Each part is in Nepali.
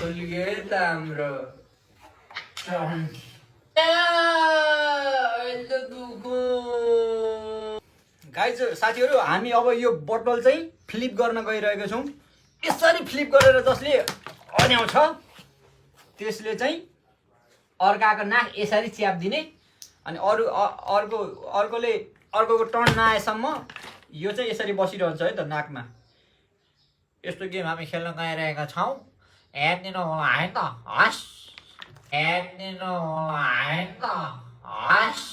खुल गयो त हाम्रो गाइज साथीहरू हामी अब यो बोतल चाहिँ फ्लिप गर्न गइरहेका छौँ। यसरी फ्लिप गरेर जसले अन्याउँछ त्यसले चाहिँ अर्काको नाक यसरी च्यापिदिने अनि अर्कोको टर्न नआएसम्म यो चाहिँ यसरी बसिरहन्छ है त नाकमा। यस्तो गेम हामी खेल्न गइरहेका छौँ। हेर्दिनु होला है त हस्, हेर्दिनु होला है त हस्।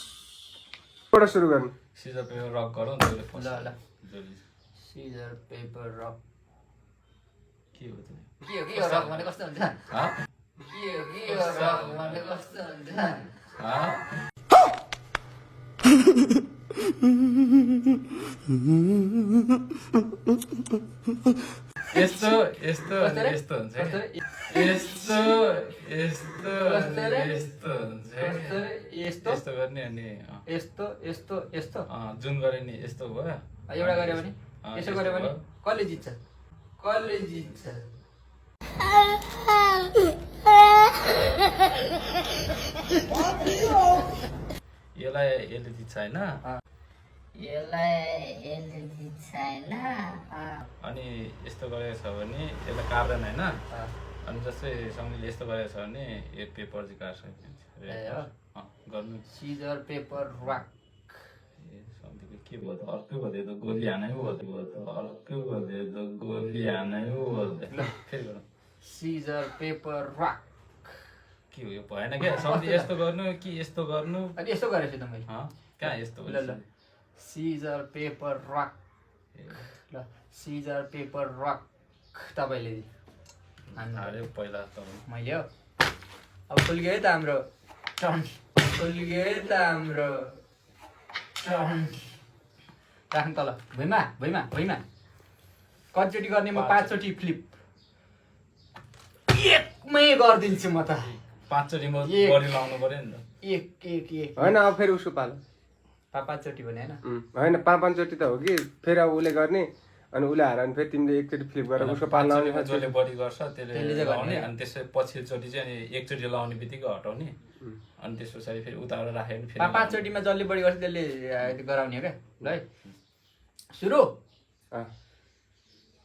बाट सुरु गर्नु। सिजर पेपर रक गरौँ न ल ल सिजर पेपर रक। के हो त के हो रक भने कस्तो हुन्छ? के हो रक भने कस्तो हुन्छ? यस्तो यस्तो यस्तो हुन्छ यस्तो यस्तो यस्तो हुन्छ यस्तो यस्तो गर्ने अनि यस्तो यस्तो यस्तो जुन गरे नि यस्तो भयो। एउटा गऱ्यो भने यसो गऱ्यो भने कसले जित्छ? कसले जित्छ? यसलाई यसले जित्छ होइन। अनि यस्तो गरेको छ भने यसलाई काट्दैन होइन। अनि जस्तै समीले यस्तो गरेको छ भने यो पेपर चाहिँ काट्छ गर्नु। Caesar paper rock. समीको के भयो त? अर्कै भयो त गोली हानै भयो त अर्कै भयो त गोली हानै भयो त। फेरि गरौँ। Scissor paper rock. के हो यो भएन क्या? समी यस्तो गर्नु कि यस्तो गर्नु? अनि यस्तो गरेको छु त मैले। कहाँ यस्तो ल ल सिजर पेपर रक। ल सिजर पेपर रक तपाईँले हाल्यो पहिला त मैले हो। अब खुल गयो त हाम्रो टर्न। खुल गयो त हाम्रो टर्न। राख्नु तल भुइँमा भुइँमा भुइँमा। कतिचोटि गर्ने म 5 चोटि फ्लिप एकमै गरिदिन्छु म त। 5 चोटि म बडी लाउनु पर्यो नि त। एक एक एक होइन अब फेरि उसको पालो। 5 चोटि भने होइन 5 चोटि त हो कि फेरि अब उसले गर्ने अनि उसले हार भने फेरि तिमीले एकचोटि फ्लिप गरेर उसको पालो लाउने। जसले बडी गर्छ त्यसले लाउने अनि त्यसै पछिल्लोचोटि चाहिँ अनि एकचोटि लाउने बित्तिकै हटाउने अनि त्यस पछाडि फेरि उताबाट राख्यो भने फेरि 5 चोटिमा जसले बढी गर्छ त्यसले गराउने हो क्या। ल है सुरु।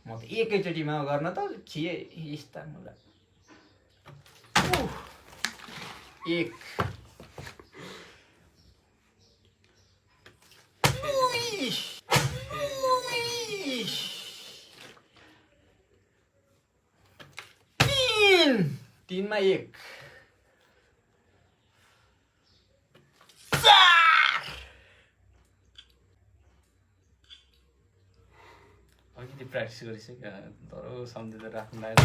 म त एकैचोटिमा गर्न त थिएँ यस्ता मलाई। एक तीनमा एक अलिकति प्र्याक्टिस गरिसक्यो तर सम्झेर राख्नु लाग्यो।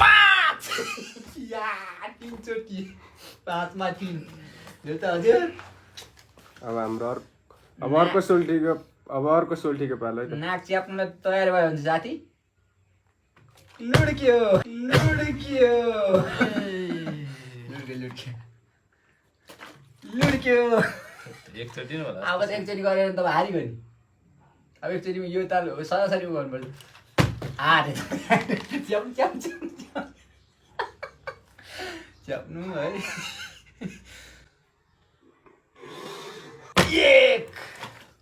3 चोटि 5मा 3 यो त हजुर। अब हाम्रो अर्को सोल्टीको पालो है त। नाक च्याप्नुलाई तयार भयो भने साथी लुड्क्यो लुड्क्यो लुड्क्यो। एकचोटि नै होला। अब एकचोटि गरेर त हारिगयो नि। अब एकचोटिमा यो ताल सरासरी गर्नुपर्छ। हारे च्याप्नु च्याप्नु च्याप्नु है। एक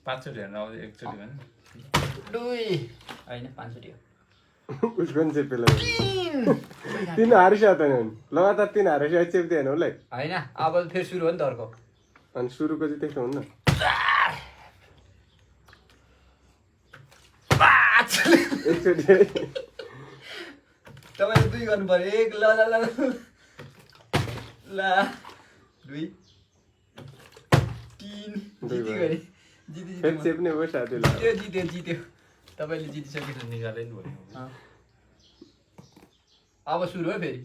5 चोटि हेर्नु अब एकचोटि भने 2 होइन 5 चोटि हो। उसको पनि चेपेला 3 हारिसक्यो त नि लगातार 3 हारिसक्यो चेप्दैन उसलाई होइन। अब फेरि सुरु हो नि त अर्को। अनि सुरुको चाहिँ त्यस्तो हुन्न। एकचोटि तपाईँले 2 गर्नु पर्यो। 1 ल ल ल ल 2 3 जित्यो गरे फेरि चेप्ने भयो साथीलाई। जित्यो जित्यो तपाईँले जितिसक्यो। निकाले नि भयो। अब सुरु हो फेरि।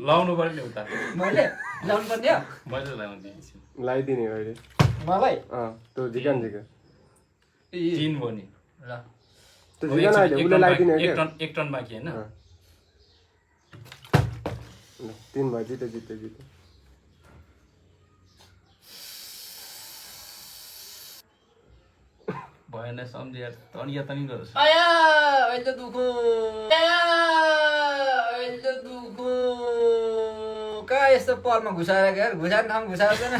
लाउनु पर्यो नि उता। मैले लाउनु पर्ने हो। मैले लाउनु दिन्छु। लगाइदिने अहिले मलाई त्यो झिकन झिक 3 भयो नि। ल त्यो झिकन अहिले उसले लगाइदिने हो क्या। एक टन बाँकी होइन। 3 भयो जित्यो जित्यो जित्यो। भएन सम्झिया तनिया तनि गर्छ। आया अहिले त दुखो आया अहिले यस्तो पलमा घुसाएर गएर घुसार्ने ठाउँ घुसार्दैन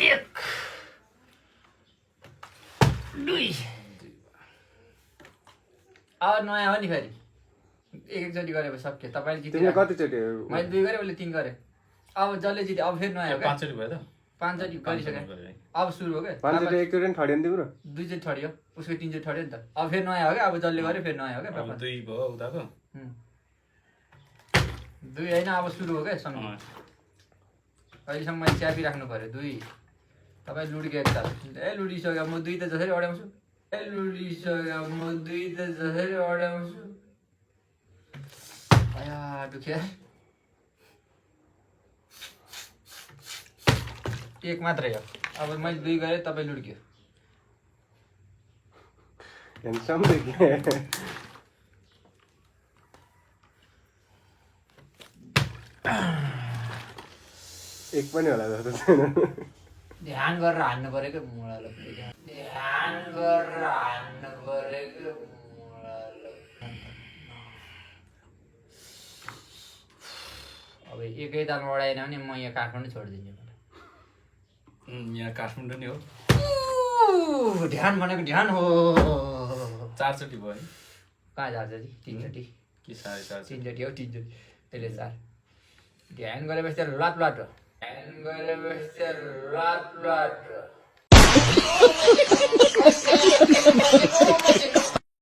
एक दुई अब नयाँ हो नि फेरि एकचोटि गरेको सक्यो तपाईँले तिमीले जित्नु कतिचोटि मैले 2 गरेँ उसले 3 गरेँ अब जसले जित्यो अब फेरि नयाँ हो क्या 5 चोटि भयो त 5 चोटि गरिसकेँ अब सुरु हो क्या पाँचचोटि एकचोटि नि ठड्यो नि तिम्रो 2 चोटि ठड्यो उसको 3 चोटि ठड्यो नि त अब फेरि नयाँ हो क्या अब जसले गर्यो फेरि नयाँ हो क्या अब पेपर 2 भयो उताको 2 होइन अब सुरु हो क्या सँग अहिलेसम्म मैले च्यापी राख्नु पऱ्यो 2 तपाईँ लुड्के एकताल ए लुडिसक्यो म 2 त जसरी अड्याउँछु म 2 त जसरी अड्याउँछु आया दुख्या एक मात्रै हो अब मैले 2 गरेँ तपाईँ लुड्क्यो ह्यान्डसम एक पनि होला जस्तो छैन ध्यान गरेर हान्नु परेको मुलालो ध्यान गरेर हान्नु परेको मुलालो अब एकै तालमा अडाएन भने म यहाँ काठमाडौँ छोडिदिन्छु यहाँ काठमाडौँ नि हो ध्यान भनेको ध्यान हो 4 चोटि भयो नि कहाँ जान्छ नि 3 चोटि कि 4.5 3 चोटि हो 3 चोटि त्यसले 4 ध्यान गरेपछि त लाट लाट हो ध्यान गरेपछि त लाट लाट हो